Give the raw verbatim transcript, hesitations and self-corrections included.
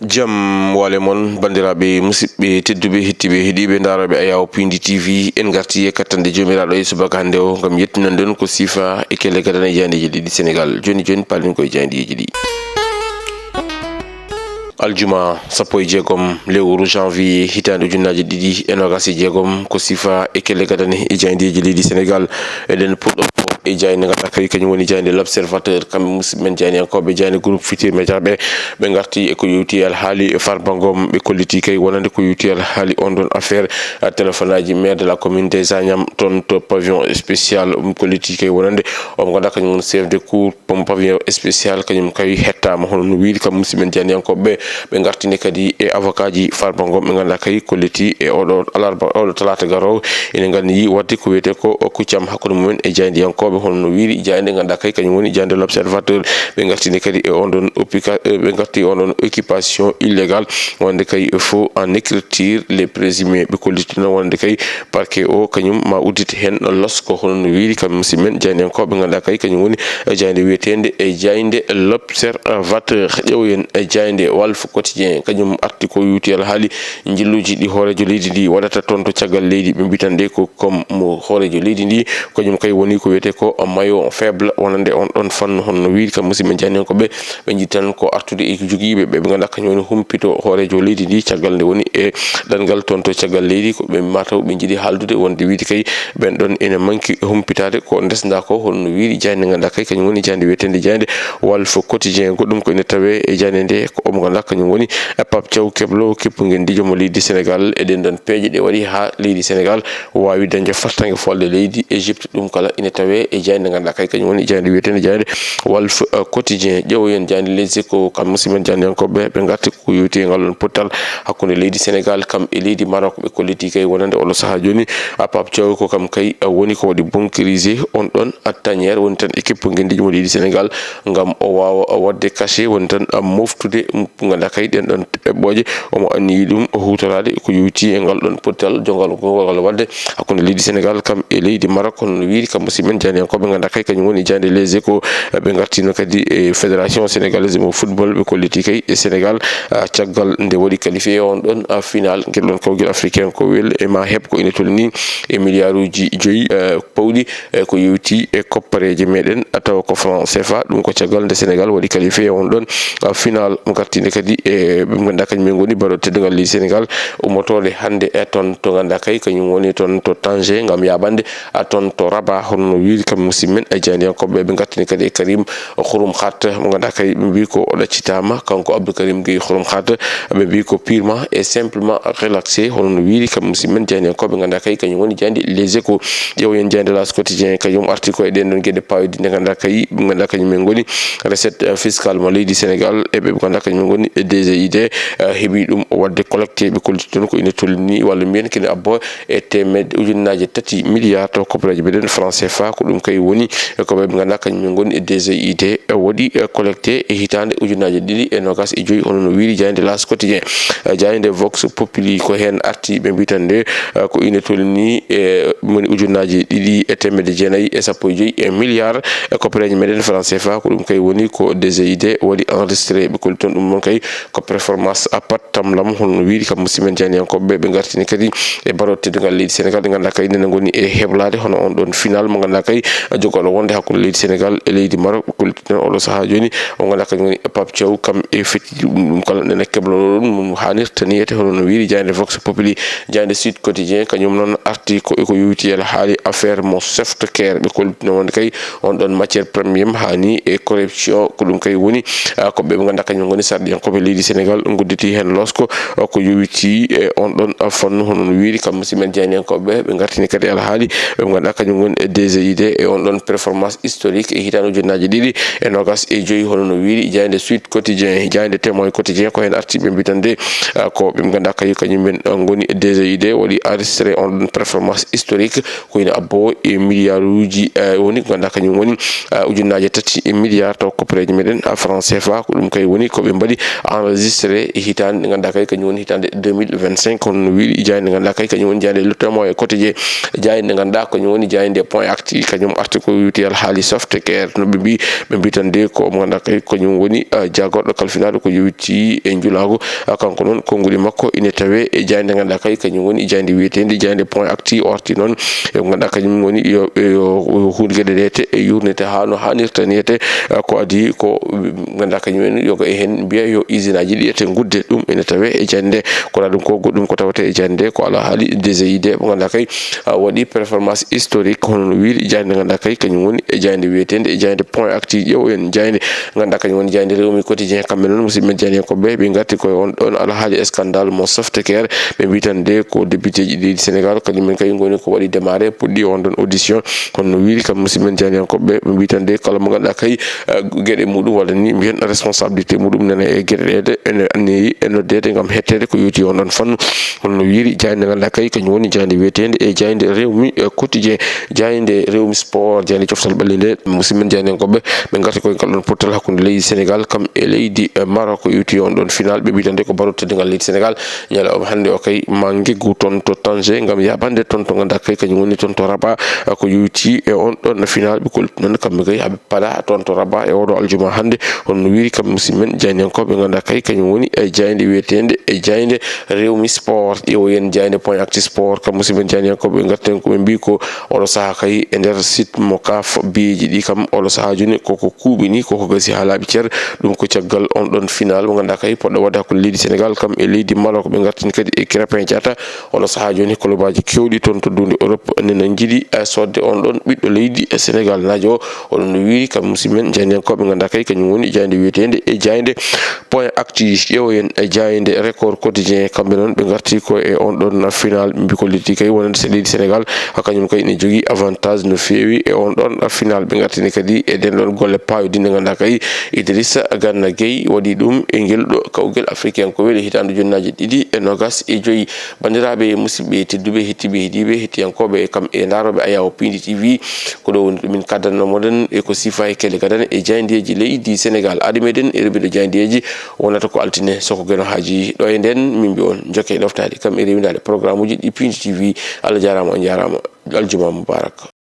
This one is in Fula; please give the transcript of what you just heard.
Jam wale mon, banndiraaɓe musidɓe tedduɓe, hettiiɓe, heɗiiɓe, ndaarooɓe Ayaw Pindi T V. En ngarti e kattande Joomiraaɗo e subaka hannde o, ngam yettinande on ko sifa e kelle gadane e jaayndeeji ɗiɗi Senegal. Jooni jooni, paalin ko e jaayndeeji ɗi. Aljuma sappo e jeegom lewru janvier, hitaande ujunnaaje ɗiɗi e noogas e jeegom, ko sifa e kelle gadane e jaayndeeji leydi Senegal. Eɗen puɗɗoo e jaaynde ngal kadi, kañum woni jaaynde L'Observateur. Kamɓe musidɓe men jaayndiyankooɓe jaaynde Groupe Futurs Médias ɓe, ɓe ngarti e ko yowti e alhaali Farba Ngom. Ɓe kolliti kay wonande ko yowti e alhaali on ɗon affaire, a, téléphone aji maire de la commune des Agnam, toon to pavillon spécial. Ɓe kolliti kay wonande o mo ngannduɗaa kañum woni chef de cour pom pavillon spécial, kañum kay hettaama, hono no wiiri kam musidɓe men jaayndiyankooɓe ɓe. Ɓe ngartini kadi e avocat ji Farba Ngom, ɓe ngannduɗaa kay kolliti e oɗo alarba, oɗo talaata garoowo. Ene nganndi waɗde ko wiyetee ko kuccam hakkunde mumen e jaayndiyankooɓe, hono no wiiri jaaynde ngannduɗaa kay kañum woni jaaynde L'Observateur. Ɓe ngartini kadi e on ɗon occupation, ɓe ngarti on ɗon occupation illégale, wonde kay faux en écriture les présumés. Ɓe kolliti noon wonde kay parquet o kañum ma uddit heen losko, hono no wiiri kam musidɓe men jaayndiyankooɓe, ngannduɗaa kay kañum woni jaaynde wiyeteende e jaaynde L'Observateur. Ƴeewen e jaaynde Walf Quotidien, kañum arti ko yowti alhaali njilluuji ɗi hooreejo leydi ndi waɗata toon to caggal leydi. Ɓe mbitan nde ko comme mo hooreejo leydi ndi, kañum kay woni ko wiyetee ko maillon faible wonande on ɗon fannu, hono no wiiri kam musidɓe men jaayndiyankooɓe. Ɓe njiɗi tan ko artude e jogiiɓe ɓe, ɓe ngannduɗaa kañum woni humpito hooreejo leydi ndi caggal nde woni e ɗanngal toon to caggal leydi. Ko ɓe mataw ɓe njiɗi haaldude wonde wiide kay ɓen ɗon ene manki humpitaade ko ndesndaa ko, hono no wiiri jaaynde ngannduɗaa kay kañum woni jaaynde wiyeteende jaaynde Walf Quotidien. Goɗɗum ko ene tawee e jaaynde nde ko omo ngannduɗaa kañum woni Pape Thiaw Keblo, keppu ngenndiijo mo leydi Senegal. E ɗen ɗon peeje ɗe waɗi haa leydi Senegal waawi dañde fartaŋŋe folde leydi Égypte. Ɗum kala ina tawee e jaaynde ngannduɗaa kay kañum woni jaaynde wiyeteende jaaynde Walf, eh, Quotidien. Ƴeewoyen jaaynde Les Échos, kam musidɓe men jaayndiyankooɓe ɓe, ɓe ngarti ko yowti e ngal ɗon pottal hakkunde leydi Senegal kam e leydi Maroc. Ɓe kolliti kay wonande oɗo sahaa jooni, a, Pape Thiaw ko kam kay, eh, woni ko waɗi bunkerisé on ɗon a tanière, woni tan équipe ngenndiijo mo leydi Senegal ngam o waawa waɗde cachet, woni tan, a, moftude, m-, ngannduɗaa kay ɗen ɗon eɓɓooje omo anniyi ɗum o huutoraade ko yowti e ngal ɗon pottal jongal gongal waɗde hakkunde leydi Senegal kam e leydi Maroc. Hono no wiiri kam musidɓe men jaayndiyankooɓe, ngannduɗaa kay kañum woni jaaynde Les Échos. Ɓe ngartino kadi e Fédération Sénégalaise mo football, ɓe kolliti kay e Senegal, ah, caggal nde waɗi qualifié on ɗon, ah, final ngel ɗon kawgel africain ko wel e ma heɓ ko ina tolni e milliarduuji joyi, ah, pawɗi, e ko yowti e koppareeje meɗen, a, tawa ko franc C F A. Ɗum ko caggal nde Senegal waɗi qualifié on ɗon, a, final mo gartinde kadi e ɓe ngannduɗaa kañum en ngoni baɗo teddungal leydi Senegal, ummotooɗo hannde e toon to ngannduɗaa kay kañum woni toon to Tanger ngam yaaɓande, a, toon to Rabat. Hono no wiiri kam musidɓe men e jaayndiyankooɓe ɓe, ɓe ngartini kadi e Karim Xurum Xaat mo ngannduɗaa kay ɓe mbii ko o ɗaccitaama, kanko Abdou Karim Gueye Xurum Xaat, ɓe mbii ko purement et simplement relaxé. Hono no wiiri kam musidɓe men jaayndiyankooɓe ngannduɗaa kay kañum woni jaaynde Les Échos. Ƴeewoyen jaaynde L'As Quotidien, kañum arti ko e ɗen ɗon geɗe pawɗi nde ngannduɗaa kay, ɓe ngannduɗaa kañum en ngoni recette, eh, fiscale mo leydi Senegal e ɓe ngannduɗaa kañum en ngoni D G I D, eh, heɓi ɗum waɗde collecté. Ɓe kolliti toon ko ina tolni walla mbiyen kene abbo e teemedde ujunnaaje tati milliard to koppareeje meɗen franc C F A. Ko ɗum kay woni e ko ɓe ngannduɗaa kañum en ngoni D G I D, eh, waɗi, eh, collecté e hitaande ujunnaaje ɗiɗi e noogas e joyi, hono no wiiri jaaynde L'As Quotidien. Eh, jaaynde Vox Populi ko heen arti, ɓe mbitan nde, eh, ko ina tolni e moni ujunnaaji ɗiɗi e teemedde jeenayi e sappo e joyi e milliard e koppareeje meɗen franc C F A. Ko ɗum kay woni ko D G I D waɗi enregistré. Ɓe kolli toon ɗum noon kay ko performance à pat tamlam, hono no wiiri kam musidɓe men jaayndiyankooɓe ɓe, ɓe ngartini kadi e baɗo teddungal leydi Senegal, ɗe ngannduɗaa kay nene ngoni e heblaade, hono on ɗon final mo ngannduɗaa kay jogorɗo wonde hakkunde leydi Senegal e leydi Maroc. Ɓe kolli toon oɗo sahaa jooni o ngannduɗaa kañum woni Pape Thiaw, kam e fecci ɗum, ɗum kala nene keblo ɗum, ɗum haanirta niyete, hono no wiiri jaaynde Vox Populi. Jaaynde Sud Quotidien kañum noon arti ko e ko yowiti e alhaali affaire mo Softcare. Ɓe kollitino wonde kay on ɗon matière première haani e corruption, ko ɗum kay woni, ah, ko ɓe ɓe ngannduɗaa kañum ngoni sarɗiyankooɓe leydi Senegal ngudditi heen losko, ah, ko yowiti e on ɗon, ah, fannu, hono no wiiri kam musidɓe men jaayndiyankooɓe ɓe ngartini kadi alhaali ɓe ngannduɗaa kañum ngoni D G I D e on ɗon performance historique e hitaande ujunnaaji ɗiɗi e noogas e joyi, hono no wiiri jaaynde Sud Quotidien. Jaaynde Témoin Quotidien ko heen arti, ɓe mbitan nde, ah, ko ɓe ngannduɗaa kay kañum en, ah, ngoni D G I D waɗi enregistré on ɗon performance historique ko ina abbo e milliarduuji, eh, woni ko ngannduɗaa kañum woni, eh, ujunnaaje tati e milliard taw koppareeje meɗen, ah, franc C F A. Ko ɗum kay woni ko ɓe mbaɗi enregistré e hitaande nde ngannduɗaa kay kañum woni hitaande deux mille vingt-cinq, hono no wiiri jaaynde nde ngannduɗaa kay kañum woni jaaynde Le Témoin e Quotidien. Jaaynde nde ngannduɗaa kañum woni jaaynde Point Actu, Ñum arti ko yowiti alhaali Softcare, no ɓe mbi, ɓe mbi tan de ko mo ganduɗa kay ko ñum woni, ah, jagorɗo kalfinaaɗo ko yowiti e njulaagu. Ah, kanko noon, konguɗi makko ine tawe e jaaynde ganduɗa kay kañum woni jaaynde wiyetende jaaynde Point Actu. O arti noon e ko ganduɗa kañum woni yo, yo, yo huunde geɗe ɗe te e yurnete haa no haanirta ni te, ah, ko adi ko, mm, ganduɗa kañum en yoga e heen mbiya yo usine aji ɗi ete ngudde. Ɗum ene tawe e jaaynde nde. Ko ɗum ko goɗɗum ko tawata e jaaynde nde ko alhaali D G I D mo ganduɗa kay, ah, waɗi performance historique, hono no wiiri jaaynde ganduɗa kay kañum woni e jaaynde wiyetende e jaaynde Point Actu. Ƴeewoyen jaaynde ganduɗa kañum woni jaaynde Rewmi Quotidien. Kamɓe noon, musidɓe men jaayndiyankooɓe, ɓe ngarti koye on ɗon alhaali scandale mo Softcare. Ɓe mbi tan de ko député ji ɗi Sénégal kañum en kay ngoni ko waɗi démarré puɗɗi on ɗon audition. Hono no wiiri kam, musidɓe men jaayndiyankooɓe, ɓe mbi tan de kala mo ganduɗa kay, eh, geɗe muɗum walla ni mbiyen responsabilité muɗum nana e geɗe ɗe de ene anniyi e noddede ngam hettede ko yowiti on ɗon fannu. Hono no wiiri jaaynde ganduɗa kay kañum woni jaaynde wiyetende e jaaynde Rewmi, eh, Quotidien, jaaynde Rewmi Sport, jaaynde coftal ɓalli nde. Musidɓe men jaayndiyankooɓe, ɓe ngarti koye ngal ɗon pottal hakkunde leydi Sénégal kam e leydi, eh, Maroc, yowiti on ɗon final. Ɓe mbi tan de ko baroɗo teddungal leydi Sénégal ñalawma hannde o kay ma ngeggu toon to Tanger ngam yaɓande toon to ganduɗa kay kañum woni toon to Rabat, eh, ko yowiti e on ɗon final. Ɓe kolti noon kamɓe kay haɓe paɗa toon to Rabat e oɗo aljuma hannde. Hono no wiiri kam musidɓe men jaayndiyankooɓe, ganduɗa kay kañum woni e jaaynde wiyetende e jaaynde Rewmi Sport. Ƴeewoyen jaaynde Point Actu Sport kam musidɓe men jaayndiyankooɓe, ɓe ngarten ko ɓe mbi ko oɗo sahaa kay e nder site mo kaf biyeji ɗi kam oɗo sahaa jooni koko kuuɓi ni koko gasi haa laaɓi cer. Ɗum ko caggal on ɗon final mo ganduɗa kay poɗɗo waɗde hakkunde leydi Sénégal kam e leydi Maroc. Ɓe ngartini kadi e Crépin Diatta. Oɗo sahaa jooni, kolobaji kewɗi toon to duunde Europe nena njiɗi, eh, sodde on ɗon ɓiɗɗo leydi, eh, Sénégal naajo o. Oɗon no wiiri kam musidɓe men jaayndiyankooɓe, ganduɗa kay kañum woni jaaynde wiyetende e jaaynde Point Actu. Ƴeewoyen e jaaynde Record Quotidien, kamɓe noon ɓe ngarti ko e on ɗon final, mbi ko liddi kay wonande se leydi Sénégal, ha kañum kay ene jogii avantage no feewi e on ɗon final. Ɓe ngartini kadi e nden ɗon golle paayoɗi nde ganduɗa kay Idrissa Gana Gueye waɗi ɗum e ngel ɗo kawgel africain ko weli hitaande ujunnaaji ɗiɗi e nogas e joyi. Banndiraaɓe, musidɓe tedduɓe, hettiiɓe, heɗiiɓe, hettiyankooɓe, kam e ndaarooɓe Ayaw Pindi T V, ko ɗo woni ɗo min kaddanno moɗon e ko sifa e kele gadan e jaayndeeji leydi Sénégal. Aadi meɗen e rewɓe ɗo jaayndeeji wonata ko altine, so ko Geno Haaji. Ɗo e nden, min mbi on, njokke ɗoftaade kam e rewindaade programme uji ɗi Pindi T V. Allah jaaraama, on jaaraama. Aljuma mubarak.